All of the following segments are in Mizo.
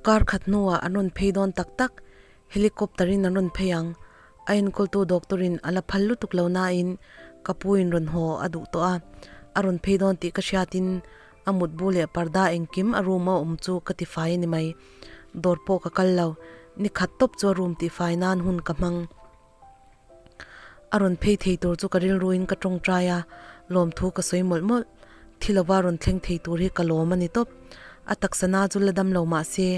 Kar khat hnuah an rawn phei dawn tak tak, helicopter in an rawn phei ang. A enkawltu doctor in a la phal lutuk lo nain ka pu in rawn haw a duh tawh a, a rawn phei dawn tih ka hriatin a mutbu leh parda engkim a room a awm chu ka tifai a ni mai. Dawr pawh ka kal lo, ni khat tawp chu a room tihfai nan hun ka hmang. A rawn phei thei tur chu ka rilruin ka tawngtai a, lawmthu ka sawi mawlh mawlh. Thi lova rawn thleng thei tur hi ka lawm a ni tawp. A taksa na chu la dam lo mah se,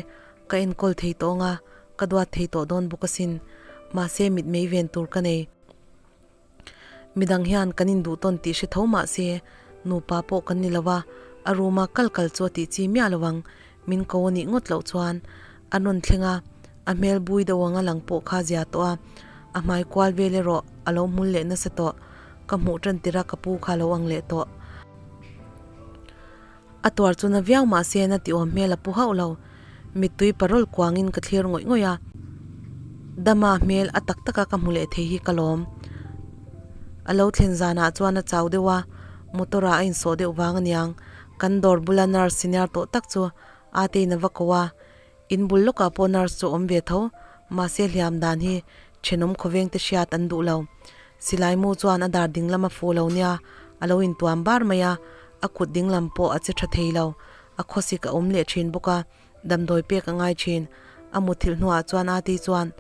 ka enkawl thei tawh ang a, ka duat thei tawh dawn bawk asin. Mahse mitmei ven tur ka nei. Midang hian kan induh tawn tih hre tho mah se, nupa pawh kan ni lo a, a room a kal kal chu a tih chi miah lo ang. Min ko a nih ngawt loh chuan a rawn thleng a, a hmel bui deuh ang a lang pawh kha zia tawh a, a hmai kual vel erawh a lo hmul leh nasa tawh, ka hmuh tan tirh a ka pu kha a lo ang leh tawh. A tuar chu na viau mah se na ti awm hmel a pu hauh lo, mittui parol kuangin ka thlir ngawih ngawih a, Dama hmel a tak taka ka hmu leh thei hi ka lawm. A lo thlen zanah chuan a chau deuh a, motor ah a insawh deuh vang aniang, kan dawr bula nurse senior tawh tak chu a te in a va ko a, in bul lawkah pawh nurse chu awm ve tho, mahse hliam dan hi thenawm khawveng te hriat an duh lo. Silai mu chuan a dar dinglam a fu lo nia, a lo intuam bar mai a, a kut dinglam pawh a che tha thei lo, a khawsik a awm leh thin bawk a, damdawi pek a ngai thin. A muthilh hnuah chuan a ti chuan,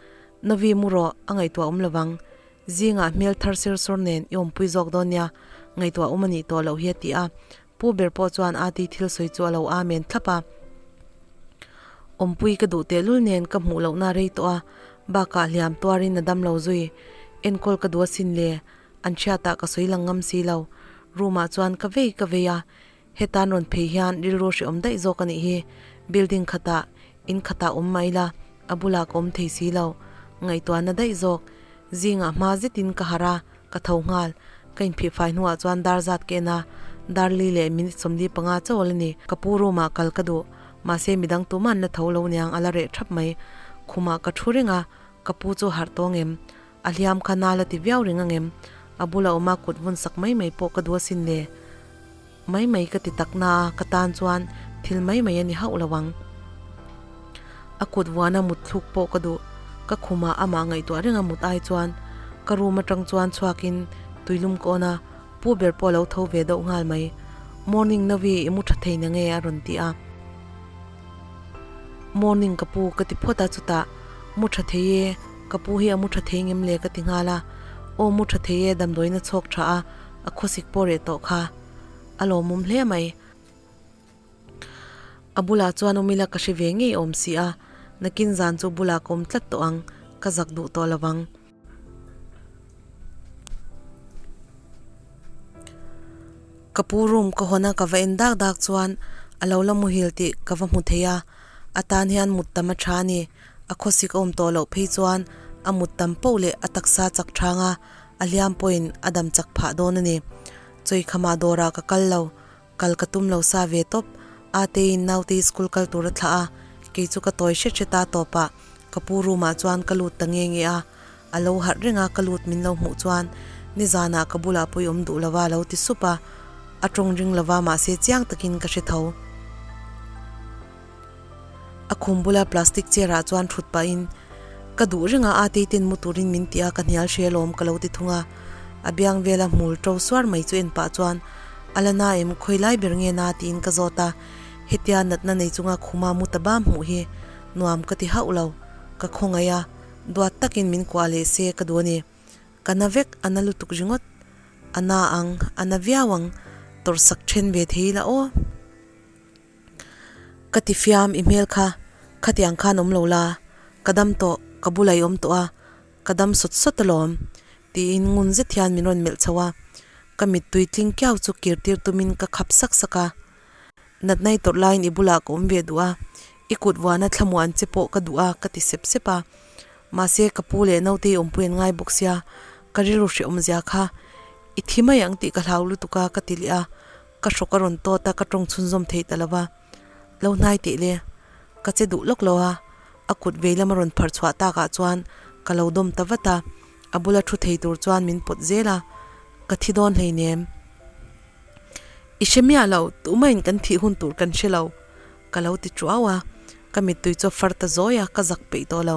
Novi mu rawh, a ngaihtuah awm lovang. Zingah hmel thar sir sawr nen i awmpui zawk dawn nia, ngaihtuah awm a nih tawh loh hi a ti a. Pu ber pawh chuan Ati thil sawi chu a lo amen thlap a. Awmpui ka duh tehlul nen ka hmuh lohna rei tawh a, bakah hliam tuarin a dam lo zui. Enkawl ka duh asin le, an hriatah ka sawi lang ngam si lo. Room ah chuan ka vei ka vei a, hetan rawn phei hian rilru hrehawm daih zawk a nih hi. Building khatah, in khatah awm mai la, a bulah ka awm thei si lo. Ngaihtuahna daih zawk. Zingah hma zetin ka harh a, Ka tho nghal. Ka inphihfai hnuah chuan dar zat ka en a, dar li leh minute 45 chauh a la ni. Ka pu room ah kal ka duh. Mahse midang tumah an la tho lo niang a la reh thap mai. Khumah ka thu reng a, ka pu chu harh tawng em? A hliam kha na la ti viau reng angem? A bula awm a kut vun sak mai mai pawh ka duh asin le. Mai mai ka ti tak na a, ka tan chuan thil mai mai a ni hauh lo ang. A kut vuana mut thluk pawh ka duh, ka khumah amah ngaihtuah reng a mut ai chuan ka room atang chuan chhuakin tuilum ka awn a, pu ber pawh a lo tho ve deuh nghal mai. Morning Novi, i mu tha thei na nge? a rawn ti a. Morning ka pu ka ti phawt a, chutah mu tha thei e, ka pu hi a mu tha thei ngem le ka ti nghal a, aw mu tha thei e damdawiin a chhawk tha a, A khawsik pawh reh tawh kha a lawmawm hle mai. A bulah chuan awm ila ka hre ve ngei awm si a, nakin zan chu bulah ka awm tlat tawh ang, ka zak duh tawh lo vang. Ka pu room ka hawn a ka va en dak dak chuan a lo la muhil tih ka va hmu thei a, a tan hian mut tam a tha a ni. A khawsik a awm tawh loh phei chuan a mut tam poh leh a taksa chak thang a, A hliam pawhin a dam chak phah dawn a ni. Chawikhama dawrah ka kal lo, kal ka tum lo sa ve tawp. Ateiin naute school kal tur a thlah a, kei chu ka tawi hret hret a tawpah ka pu room ah chuan ka lut ta nge nge a. A lo harh reng a ka lut min lo hmuh chuan nizanah ka bulah pawh i awm duh lova a lo ti sup a, a tawng ring lova mahse chiang takin ka hre tho. A khum bula plastic chair ah chuan thut pahin ka duh reng a, Atei ten mu turin min ti a, ka hnial hre alawm ka lo ti thung a. A biang vela hmul to suar mai chu en pah chuan a la na em, khawi lai ber nge na tiin ka zawt a, hetia natna nei chunga khuma mu ta bam hmuh hi nuam ka ti hauh lo, ka khawngaih a, duat takin min kuah leh se ka duh a ni. Ka na vek, a na lutuk ringawt, a na ang, a na viau ang, tawrhsak then ve thei ila aw. Ka ti fiam i hmel kha, khatiang khan awm lo la, ka dam tawh, ka bulah i awm tawh a, ka dam sawt sawt alawm, tiin ngun zet hian min rawn melh chho a, ka mittui tling kiau chu kir tir tumin ka khap sak sak a. Natna i tawrh laiin i bulah ka awm ve duh a, i kut vuana thlamuan che pawh ka duh a, ka ti sep sep a. Mahse ka pu leh naute i awmpui an ngai bawk sia, ka rilru hrehawm zia kha i thi mai ang tih ka hlau lutuk a, ka ti leh a. Ka hrawk a rawn tawt a, ka tawng chhunzawm thei ta lo va. Lo hnai teh le, ka che duh lawk lo a, a kut vei lam a rawn phar chhuah takah chuan ka lo dawm ta vat a, a bula thu thei tur chuan min pawt zel a, ka thi dawn hleinem. I hre miah lo, tumahin kan thih hun tur kan hre lo, ka lo ti tuau a. Ka mittui chu a far ta zawi a, ka zak peih tawh lo.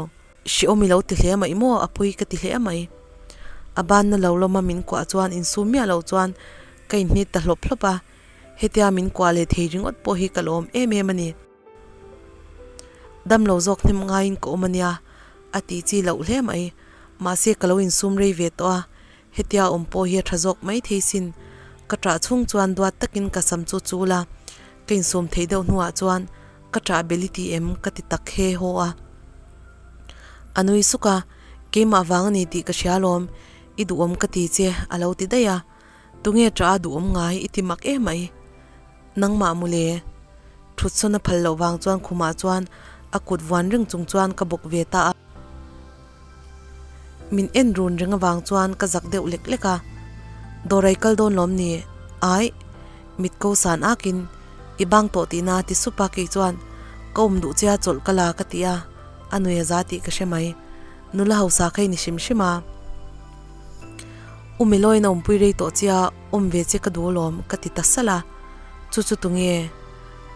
Hriawm i lo ti hle mai maw? A pui ka ti hle mai. A banna lo lawma min kuah chuan insum miah loh chuan ka inhnit ta hlawp hlawp a, hetia min kuah leh thei ringawt pawh hi ka lawm em em a ni. Damlo zawk hnem ngaiin ka awm a nia, a tih chi loh hle mai. Mahse ka lo insum rei ve tawh a, hetia awm pawh hi a tha zawk mai thei sin. Ka ṭah chhung chuan duat takin ka sam chu chul a, ka insum theih deuh hnuah chuan ka ṭah bel i ti em ka ti tak he haw a. A nui suk a, keimah vang a ni tih ka hria alawm, i duhawm ka ti che a lo ti daih a. Tunge ṭah a duhawm ngai i ti mak em mai. Nangmah mawle. Thut sawn a phal loh vang chuan khumah chuan a kut vuan reng chung chuan ka bawk ve ta a. Min en run reng avang chuan ka zak deuh lek lek a. Dawrai kal dawn lawm ni? Aih. Mit ko san akin i bang tawh tihna ti sup a kei chuan ka awm duh che a chawlh ka la ka ti a, a nui a za tih ka hre mai. Nula hausa kha i ni hrim hrim a. U Meloin a awmpui rei tawh che a, awm ve che ka duh alawm ka ti ta salh a. Chu chu tunge?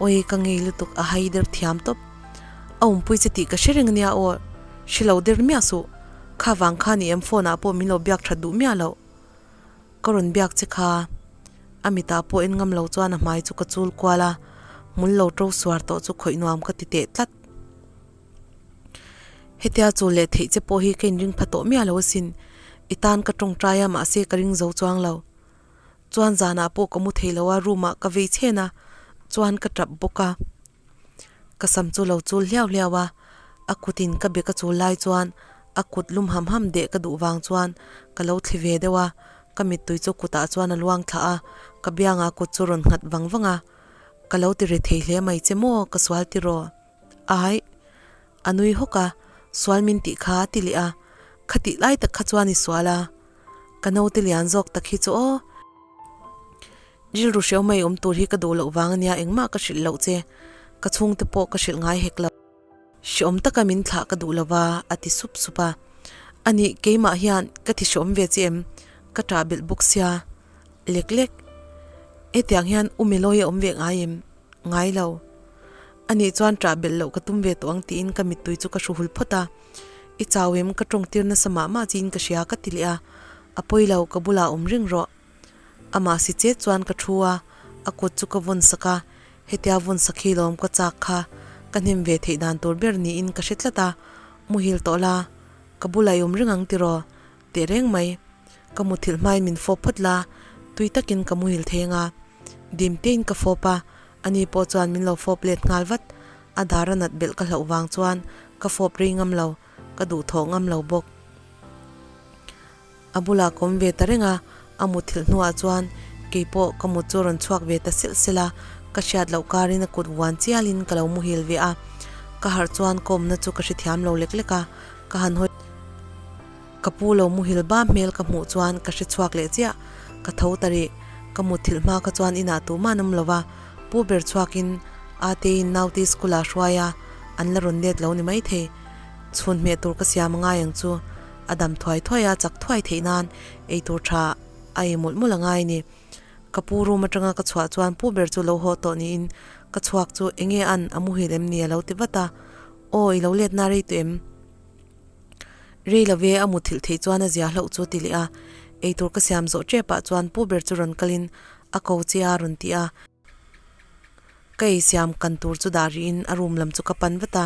Awi ka ngei lutuk a hai der thiam tawp. A awmpui che tih ka hre reng ania aw, hre lo der miah suh. Kha vang kha ni em phone ah pawh min lo biak that duh miah loh. Ka rawn biak che kha. A mitah pawh en ngam lo chuan a hmai chu ka chul kual a, hmul lo to suar tawh chu khawih nuam ka ti teh tlat. Hetia chul leh theih che pawh hi ka inring pha tawh miah lo asin. I tan ka tawngtai a mahse ka ring zo chuang lo. Chuan zanah pawh ka mu thei lo a room ah ka vei chhen a, chuan ka tap bawk a. Ka sam chu lo chul hliau hliau a, a kutin ka bek a chul lai chuan a kut lum ham ham deh ka duh vang chuan ka lo thli ve deuh a, ka mittui chu kutah chuan a luang thlah a, ka biangah kut chu rawn nghat vang vang a, ka lo ti ri thei hle mai che maw ka sual tiraw? Aih! A nui hawk a, sual min tih kha a ti leh a, khatih lai tak kha chuan i sual a, ka naute lian zawk tak hi chu aw. Rilru hreu mai awm tur hi ka duh loh vang ania engmah ka hrilh loh che, ka chhungte pawh ka hrilh ngai hek lo. Hreawm taka min thlah ka duh lova a ti sup sup a. Anih keimah hian ka thi hreawm ve che em? Ka ṭah belh bawk sia. Lek lek. Hetiang hian u Meloy a awm ve ngai em? Ngai lo. Anih chuan ṭah belh loh ka tum ve tawh ang tiin ka mittui chu ka hru hul phawt a. I chau em? Ka ṭawng tir nasa mah mah chiin ka hria ka ti leh a. A pawi lo, ka bulah awm reng rawh. Amah si chet chuan ka thu a, a kut chu ka vawn sak a, hetia vawn sak hi lawm ka chak kha ka hnem ve theih dan tur ber niin ka hre tlat a, muhil tawh la, ka bulah i awm reng ang tiraw? Teh reng mai, ka muthilh hmain min fawp phawt la, tui takin ka muhil thei anga. Dim tein ka fawp a, ani pawh chuan min lo fawp let nghal vat, a dar a nat belh ka hlauh vang chuan ka fawp rei ngam lo, ka duhthawh ngam lo bawk. A bulah ka awm ve ta reng a, a mutthilh hnuah chuan kei pawh ka mut chu a rawn chhuak ve ta silh silh a, ka hriat loh karin a kut vuan chialin ka lo muhil ve a, ka harh chuan ka awmna chu ka hrethiam lo lek lek a, ka han hawi ka pu lo muhil ba hmel ka hmuh chuan ka hre chhuak leh chiah, ka tho ta rih, ka mutthilh hma kha chuan inah tumah an awm lo va, pu ber chhuakin Ateiin naute school ah hruai a, an la rawn let lo ni maithei. Chhun hmeh tur ka siam a ngai ang chu. A dam thuai thuai a, chak thuai theih nan ei tur tha a ei mawlh mawlh a ngai ni. Ka pu room atanga ka chhuah chuan pu ber chu lo haw tawh niin ka chhuak chu enge an a muhil em ni a lo ti vat a. Aw i lo let na rei tawh em? Rei lo ve a muthilh theih chuan a zia hlauh chu ti leh a. Ei tur ka siam zawh tep ah chuan pu ber chu rawn kalin a ko che a rawn ti a. Ka ei siam kan tur chu dah rihin a room lam chu ka pan vat a,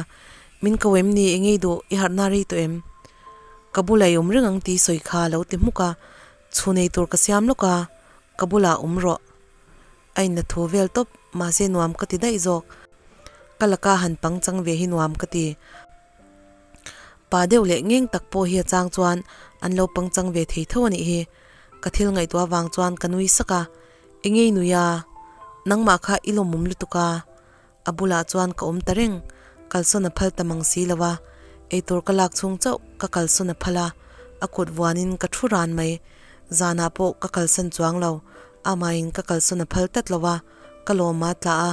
Min ko em ni eng ei duh i harhna rei tawh em? Ka bulah i awm reng ang tih sawi kha a lo ti hmuk a, chhun ei tur ka siam lawk a, ka bulah awm rawh. A inla thu vel tawp, mahse nuam ka ti daih zawk. Ka laka han pang chang ve hi nuam ka ti. Pa deuh leh ngeng tak pawh hi a chang chuan an lo pang chang ve thei tho a nih hi. Ka thil ngaihtuah avang chuan ka nui sak a, Engei nui a, nangmah kha i lawmawm lutuk a, a bulah chuan ka awm ta reng, kalsawn a phal ta mang si lo a, eitur ka lak chhung chauh ka kalsawn a phal a, a kut vuanin ka thu ran mai, zanah pawh ka kalsan chuang lo, amahin ka kalsawn a phal tlat lo a, ka lawm a tla a,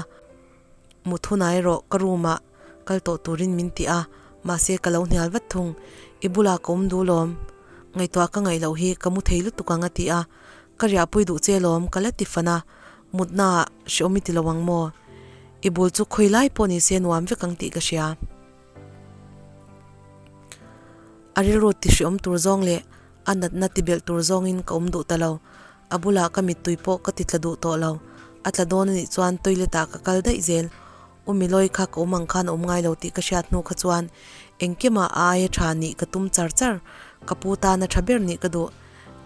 mut hunah erawh ka room ah kal tawh turin min ti a, mahse ka lo hnial vat thung, i bulah ka awm duh lawm, ngaihtuah ka ngaih loh hi ka mu thei lutuk ang a ti a. Ka riahpui duh che lawm ka la ti fan a, mutnaah hreawm i ti lo ang maw? I bul chu khawi lai pawh ni se nuam vek ang tih ka hria. A rilru ti hriawm tur zawng leh a natna ti belh tur zawngin ka awm duh ta lo. A bulah ka mittui pawh ka ti tla duh tawh lo. A tla dawn a nih chuan toilet ah ka kal daih zel. U Milawi kha ka awm ang khan a awm ngai lo tih ka hriat hnu kha chuan engkimah a aia tha nih ka tum char char. Ka pu tana tha ber nih ka duh.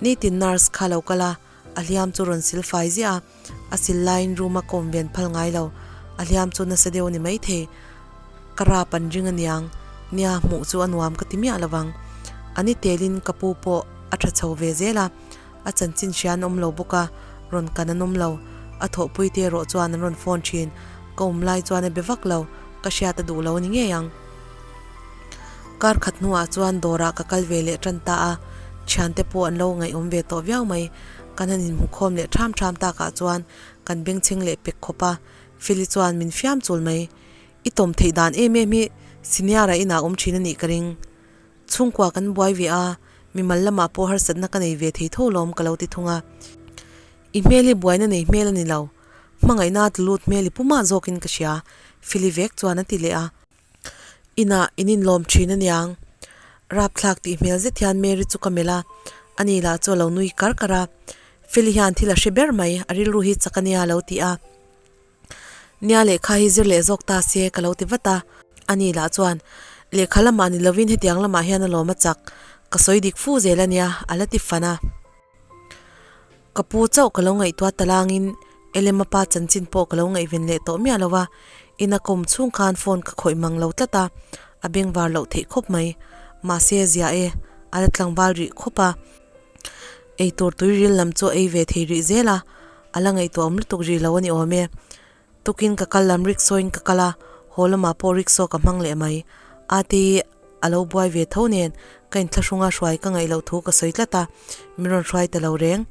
Nitin nurse kha lo kal a, a hliam chu rawn sil fai ziah a. A sil laiin room a kawm ven phal ngai lo. A hliam chu nasa deuh a ni maithei. Ka rap an ring aniang. Nia, hmuh chu a nuam ka ti miah lo vang. A ni telin ka pu pawh a tha chho ve zel a. A chanchin hria an awm lo bawk a, rawn kan an awm lo. A thawhpui te erawh chuan an rawn phone thin. Ka awm lai chuan a be vak lo, ka hriat a duh lo a ni ngei ang. Kar khat hnuah chuan dawrah ka kal ve leh tan ta a, thiante pawh an lo ngaihawm ve tawh viau mai. Kan han inhmukhawm leh ṭham ṭham takah chuan kan bengchheng leh pek khawp a, Feli chuan min fiam chul mai. I tawm theih dan em em hi senior-a inah awm thin a nih ka ring. Chhungkua kan buai ve a, mimal lamah pawh harsatna ka nei ve thei tho lawm ka lo ti thung a. I hmel hi buaina nei hmel a ni lo, hmangaihna a tlu lut hmel i pu mah zawkin ka hria, Fili vek chuan a ti leh a. Inah in inlawm thin aniang. Rapthlak tih hmel zet hian Mary chu ka melh a, ani lah chu a lo nui kar kar a. Fili hian thil a hre ber mai, a rilru hi chak ania a lo ti a. Nia lehkha hi zir leh zawk ta se ka lo ti vat a, ani lah chuan lehkha lamah ni lovin hetiang lamah hian a lawm a chak, ka sawi dik fu zel ania a la ti fan a. Ka pu chauh ka lo ngaihtuah ta langin Elema pa chanchin pawh ka lo ngaihven leh tawh miah lo a, ina kawm chhung khan phone ka khawih mang lo tlat a, a bengvar loh theih khawp mai. Mahse zia e, a la tlangval rih khawp a. Eitur tuiril lam chu a ei ve thei rih zel a, a la ngaihtuah awm lutuk rih lo a ni awm e. Tukin ka kal lam rickshaw in ka kal a, haw lamah pawh rickshaw ka hmang leh mai. Ate a lo buai ve tho nen ka inthlahrunga hruai ka ngaih loh thu ka sawi tlat a, min rawn hruai ta lo reng.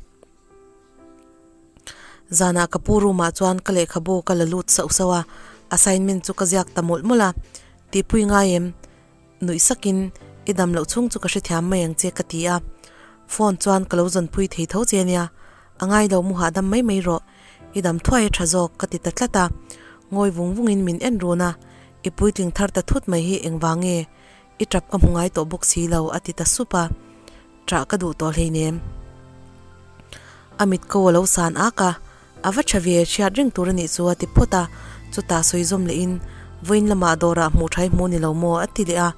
Zanah ka pu room ah chuan ka lehkhabu ka la lut sauh sauh a, assignment chu ka ziak ta mawlh mawlh a, tihpui ngai em? Nuih sakin, I dam loh chhung chu ka hrethiam mai ang che ka ti a. Phone chuan ka lo zawnpui thei tho che ania, a ngai lo mu hahdam mai mai rawh, i dam thuai a tha zawk ka ti ta tlat a. Ngawi vung vungin min en run a, I puitling thar ta thut mai hi engvang nge? I tap ka hmu ngai tawh bawk si lo a ti ta sup a. Ṭah ka duh tawh hleinem. A mit ko a lo san ak a, A va ṭha ve, hriat reng tur a nih chu a ti phawt a, chutah sawi zawm lehin, Vawiin lamah dawrah hmuh ṭha i hmu ni lo maw? a ti leh a.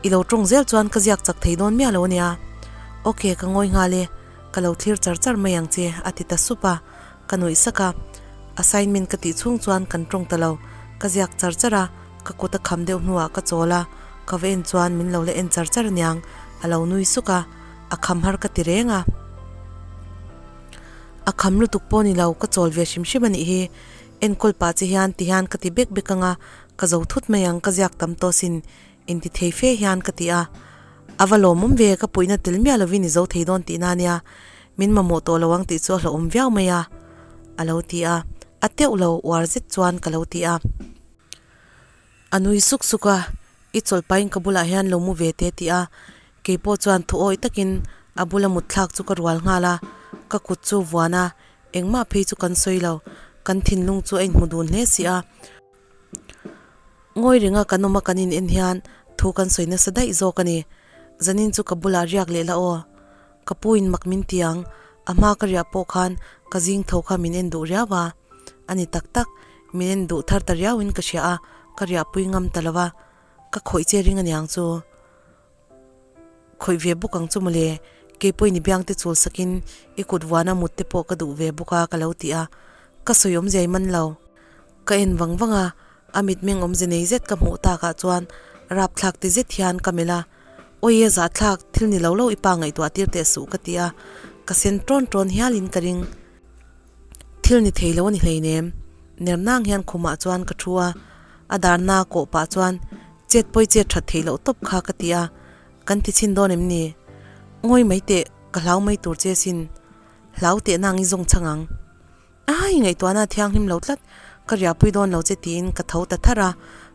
I lo ṭawng zel chuan ka ziak chak thei dawn miah lo a nia. Ok, ka ngawi nghal e, ka lo thlir char char mai ang che, a ti ta sup a, ka nuih sak a. Assignment ka tih chhung chuan kan ṭawng ta lo, ka ziak char char a, ka kut a kham deuh hnuah ka chawl a, ka va en chuan min lo la en char char aniang, a lo nui suk a, a kham har ka ti reng a. A kham lutuk pawh ni lo, ka chawl ve hrim hrim a nih hi. Enkawl pah che hian ti hian ka ti bek bek ang a, ka zo thut mai ang ka ziak tam tawh sin inti thei fe hian ka ti a. A va lawmawm ve, ka puihna tel miah lovin i zo thei dawn tihna a nia, min mamawh tawh lo ang tih chu a hlauhawm viau mai a, a lo ti a. A teuh lo, uar zet chuan ka lo ti a. A nui suk suk a, I chawlh pahin ka bulah hian lo mu ve teh tih a, keipawh chuan thu awih takin a bula mut thlak chu ka rual nghal a, ka kut chu vuan a, engmah phei chu kan sawi lo, kan thinlung chu a inhmu dun hle si a. Ngawi ringa kan awm a kan in en hian thu kan sawi nasa daih zawk a ni, zanin chu ka bulah riak leh la aw. Ka pu in mak min ti ang, a hma ka riah pawh khan ka zing tho kha min en duh riau a, a ni tak tak, min en duh thar ta riau in ka hria a, ka riahpui ngam ta lo va, ka khawih che ring aniang chu. Khawih ve bawk ang chu mawle, keipawhin i biang te chul sakin i kut vuana mut te pawh ka duh ve bawk a ka lo ti a, ka sawi awmzia i man lo. Ka en vang vang a, a mitmeng awmze nei zet ka hmuh takah chuan rapthlak ti zet hian ka melh a, Awi e zahthlak, thil ni lo lo i pa ngaihtuah tir teh suh ka ti a, ka sen tawn tawn hialin ka ring. Thil ni thei lo a ni hleinem. Ner nang hian khumah chuan ka thu a, a darna kawh pah chuan chet pawi chet that theih loh tawp kha ka ti a, kan ti chhin dawn em ni? Ngawi mai teh, ka hlau mai tur che sin. Hlau teh nang i zawng chhang ang. Ai, ngaihtuahna a thianghlim lo tlat, ka riahpui dawn lo che tiin ka tho ta tharh a,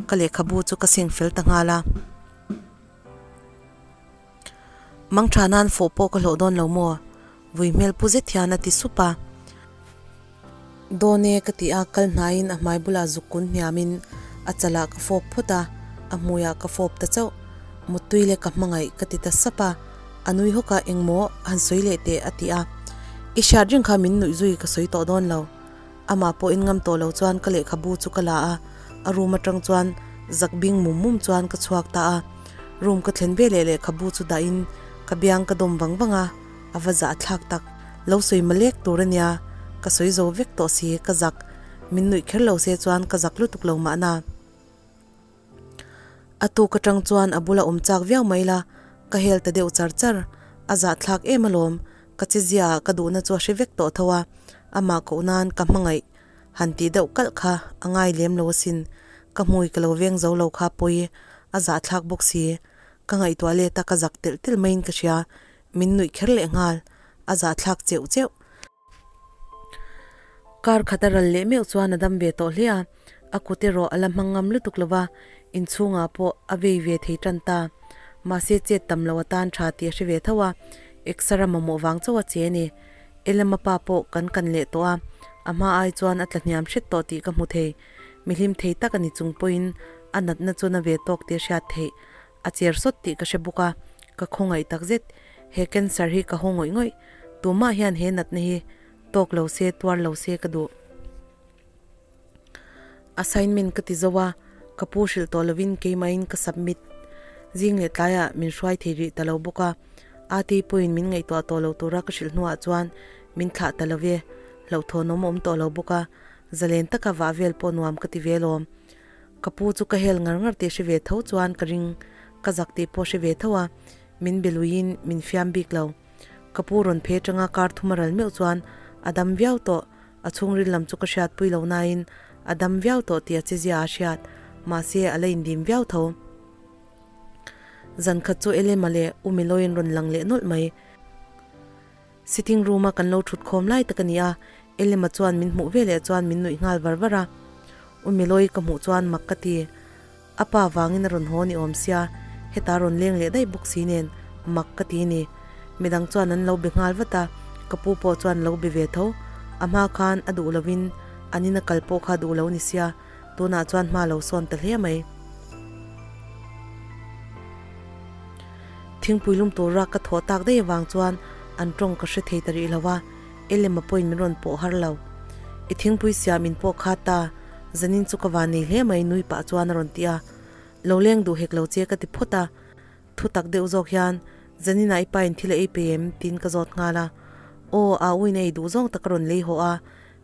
ka lehkhabu chu ka seng fel ta nghal a. Mangtha nan fawh pawh ka hlawh dawn lo maw? Vui hmel pu zet hian a ti sup a. Dawn e ka ti a, kal hnaiin a hmai bulah zuk kun hniamin a chalah ka fawp phawt a, a hmuiah ka fawp ta chauh. Muttui leh ka hmangaih ka ti ta sap a, a nui hawk a, engmaw han sawi leh teh a ti a. I hriat reng kha min nuih zui ka sawi tawh dawn lo. Amah pawh in ngam tawh lo chuan ka lehkhabu chu ka la a, a room atang chuan zak bing mum mum chuan ka chhuak ta a. Room ka thlen ve leh lehkhabu chu dahin ka biang ka dawm vang vang a. A va zah thlak tak. Lo sawi malek tur a nia. Ka sawi zo vek tawh si, ka zak. Min nuih kher lo se chuan ka zak lutuk lo mahna. A tuk atang chuan a bula awm chak viau mai la, ka hel ta deuh char char. A zah thlak em alawm. Ka che zia ah ka duhna chu a hre vek tawh tho a. Amah koh nan ka hmangaih han tih deuh kalh kha a ngai lem lo asin. Ka hmui ka lo veng zo lo kha pawi a zah thlak bawk si. Ka ngaihtuah let a ka zak telh telh maiin ka hria. Min nuih kher leh nghal, a zahthlak cheuh cheuh. Kar khat a ral leh meuh chuan a dam ve tawh hle a, a kut erawh a la hmang ngam lutuk lo va, inchhungah pawh a vei ve thei tan ta. Mahse chet tam lo atan tha tih a hre ve tho a, exer a mamawh vang chauh a che a ni. Elema pa pawh kan kan leh tawh a, a hma ai chuan a tla hniam hret tawh tih ka hmu thei. Mihlim thei tak a ni chung pawhin a natna chuan a ve tawk tih a hriat theih. A cher sawt tih ka hre bawk a, ka khawngaih tak zet. He cancer hi ka haw ngawih ngawih. Tumah hian he natna hi tawk lo se, tuar lo se ka duh. Assignment ka ti zo a, ka pu hrilh tawh lovin keimahin ka submit. Zing leh tlaiah min hruai thei rih ta lo bawk a, Ati pawhin min ngaihtuah tawh lo tura ka hrilh hnuah chuan min thlah ta lo ve. Hlauhthawnawm a awm tawh lo bawk a, zalen taka vah vel pawh nuam ka ti ve alawm. Ka pu chu ka hel ngar ngar tih hre ve tho chuan ka ring, ka zak tih pawh hre ve tho a, min be luiin min fiam bik lo. Ka pu rawn phe atanga kar thum a ral meuh chuan a dam viau tawh, a chhungril lam chu ka hriatpui lo nain a dam viau tawh tih a chezia a hriat, mahse a la indim viau tho. Zan khat chu Elema leh U Miloiin rawn lang leh nawlh mai. Sitting room a kan lo thut khawm lai tak a ni a, Elema chuan min hmuh veleh chuan min nuih nghal var var a. U Miloy ka hmuh chuan mak ka ti. A pa vangin a rawn haw ni awm sia, heta rawn leng leh daih bawk si nen mak ka ti ni. Midang chuan an lo be nghal vat a, ka pu pawh chuan lo be ve tho. A hma khan a duh lovin an ina kal pawh kha duh lo ni sia, tunah chuan hma lo sawn ta hle mai. Thingpui lum tura ka thawh tak daih avang chuan an tawng ka hre thei ta rih lo a, Elema pawhin min rawn pawh har lo. I thingpui siam in pawh kha ta, zanin chu ka van nei hle mai nui pah chuan a rawn ti a. Lo leng duh hek lo che ka ti phawt a, thu tak deuh zawk hian zaninah i pa in thil a ei pe em? tiin ka zawt nghal a. Aw, a uin a ei duh zawng tak a rawn lei haw a,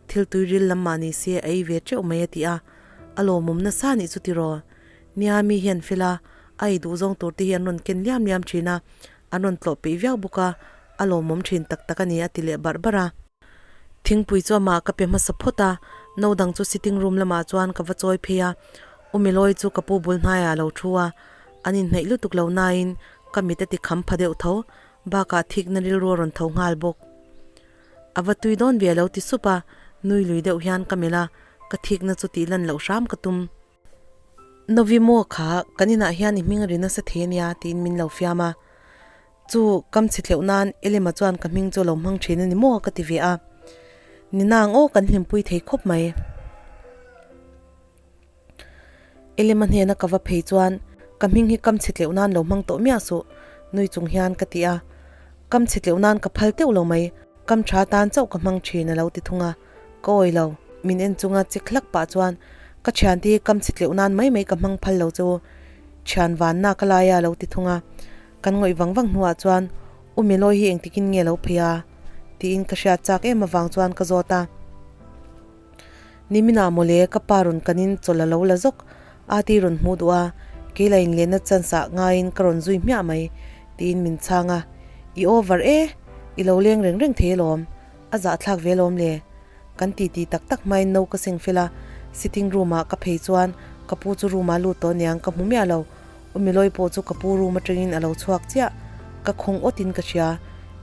thil tuiril lam mah ni se a ei ve teuh mai a ti a, a lawmawm nasa nih chu tiraw? Nia mi hian fel a, a ei duh zawng tur te hi an rawn ken liam liam thin a, an rawn tlawh peih viau bawk a, a lawmawm thin tak tak a ni a ti leh barh barh a. Thingpui chu amah ka pe hmasa phawt a, no dang chu sitting room lamah chuan ka va chawi phei a, U Milawi chu ka pu bul hnaiah a lo thu a, an inhnaih lutuk lo nain ka mit a ti kham pha deuh tho, bakah thikna rilru a rawn tho nghal bawk. A va tui dawn ve a lo ti sup a, nui lui deuh hian ka melh a, ka thikna chu tih lan loh hram ka tum. Novi maw kha kan inah hian i hming a ri nasa thei ania tiin min lo fiam a. Chu kam chhe tleuh nan Elema chuan ka hming chu a lo hmang thin a ni maw ka ti ve a. Ni nang aw kan hlimpui thei khawp mai. Elema hnena ka va phei chuan ka hming hi kam chhe tleuh nan lo hmang tawh miah suh nui chung hian ka ti a. Kam chhe tleuh nan ka phal teuh lo mai, kam tha tan chauh ka hmang thin a lo ti thung a. Ka awi lo, min en chunga chek hlak pah chuan ka thiante hi kam chhe tleuh nan mai mai ka hmang phal lo chu thian vanna ka lai a lo ti thung a. Kan ngawih vang vang hnuah chuan U Milawi hi engtikin nge lo phei a? tiin ka hriat chak em avang chuan ka zawt a. Niminah mawle ka pa rawn kanin chawlh a lo la zawk a ti rawn hmuh duh a, kei la inlehna chance ah ngaiin ka rawn zui hmiah mai tiin min chhang a. I over e, i lo leng reng reng thei alawm. A zahthlak ve lawm le. Kan ti ti tak tak hmain no ka seng fel a, sitting room ah ka phei chuan ka pu chu room ah lut tawh aniang ka hmu miah lo. U Milawi pawh chu ka pu room atangin a lo chhuak chiah. Ka khawng awt in ka hria.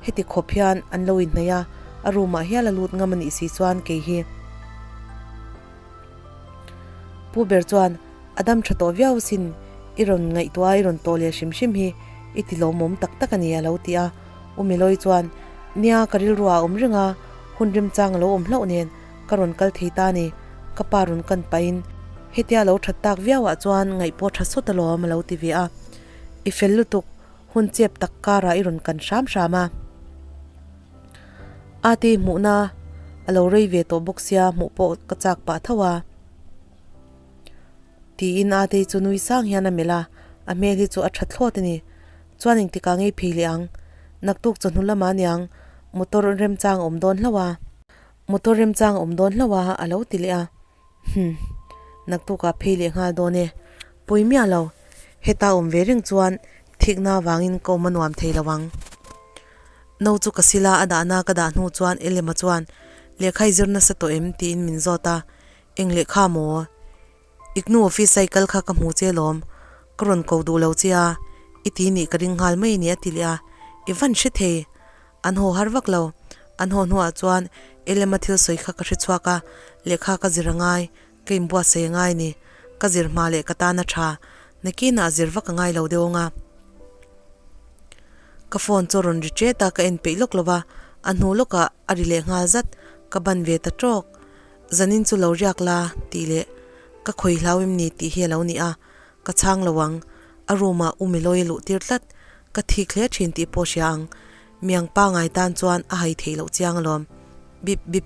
Heti khawp hian an lo inhnaih a, a room ah hial a lut ngam a nih si chuan kei hi. Pu ber chuan a dam tha tawh viau sin, i rawn ngaihtuah a i rawn tawh leh hrim hrim hi i ti lawmawm tak tak a ni a lo ti a. U Milawi chuan, Nia, ka rilru ah a awm reng a, hun remchang a lo awm hlauh nen Ka rawn kal thei ta ni, ka pa rawn kan pahin hetia lo that tak viauah chuan ngaih pawh tha sawt alawm a lo ti ve a. I fel lutuk, hun chep tak karah i rawn kan hram hram a. Ate hmuhna a lo rei ve tawh bawk sia hmuh pawh ka chak pah tho a. Tiin Ate chu nui sang hian a melh a, a hmel hi chu a tha thlawt a ni. Chuan engtikah ngei phei leh ang? Naktuk chawhnu lamah aniang motor remchang a awm dawn hlauh a. Motor remchang a awm dawn hlauh a a lo ti leh a. Hum, naktukah phei leh nghal dawn e. Pawi miah lo, heta awm ve reng chuan thikna avangin ka awm a nuam thei lo ang. No chu ka sila a dahna ka dah hnu chuan Elema chuan lehkha i zir nasa tawh em tiin min zawt a, eng lehkha maw? Iknu office a i kal kha ka hmu che lawm, ka rawn ko duh lo che a, i ti nih ka ring nghal mai a ni a ti leh a, i van hre thei. An haw har vak lo. An haw hnuah chuan Elema thil sawi kha ka hre chhuak a, lehkha ka zir a ngai, ka inbuatsaih a ngai a ni. Ka zir hma leh ka tan a tha. Nakinah zir vak a ngai lo deuh ang a. Ka phone chu a rawn ri ṭet a, ka en peih lawk lo va, a hnu lawkah a ri leh nghal zat. Ka ban ve ta ṭawk. Zanin chu lo riak la tih leh ka khawi hlau em ni tih hi a lo ni a, ka chhang lo ang. A room ah Umi lawi a luh tir tlat. Ka thik hle thin tih pawh hria ang. Miang pangai tan chuan a hai theih loh chiang alawm. Bip bip.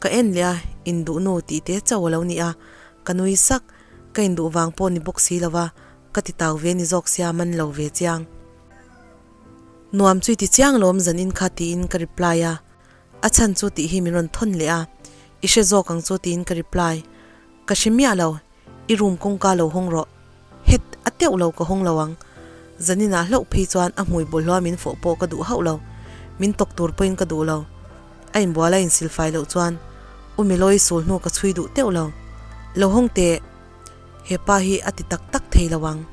Ka en leh a, induh nu tih te chauh a lo ni a. Ka nui sak. Ka induh vang pawh ni bawk si lo va, ka ti tau ve ni zawk sia man lo ve chiang. Nuam chu i ti chiang alawm zan in kha tiin ka reply a. A chhan chu tih hi min rawn thawn leh a. I hre zawk ang chu tiin ka reply. Ka hre miah lo. I room kawngka lo hawng rawh. Het, a teuh lo ka hawng lo ang. Zaninah hlauh phei chuan a hmui bawlhhlawh min fawh pawh ka duh hauh lo. Min tawk tur pawhin ka duh lo. A inbual a insilfai loh chuan U Milawi sul hnu ka chhui duh teuh lo. Lo hawng teh, he pa hi a ti tak tak thei lo ang.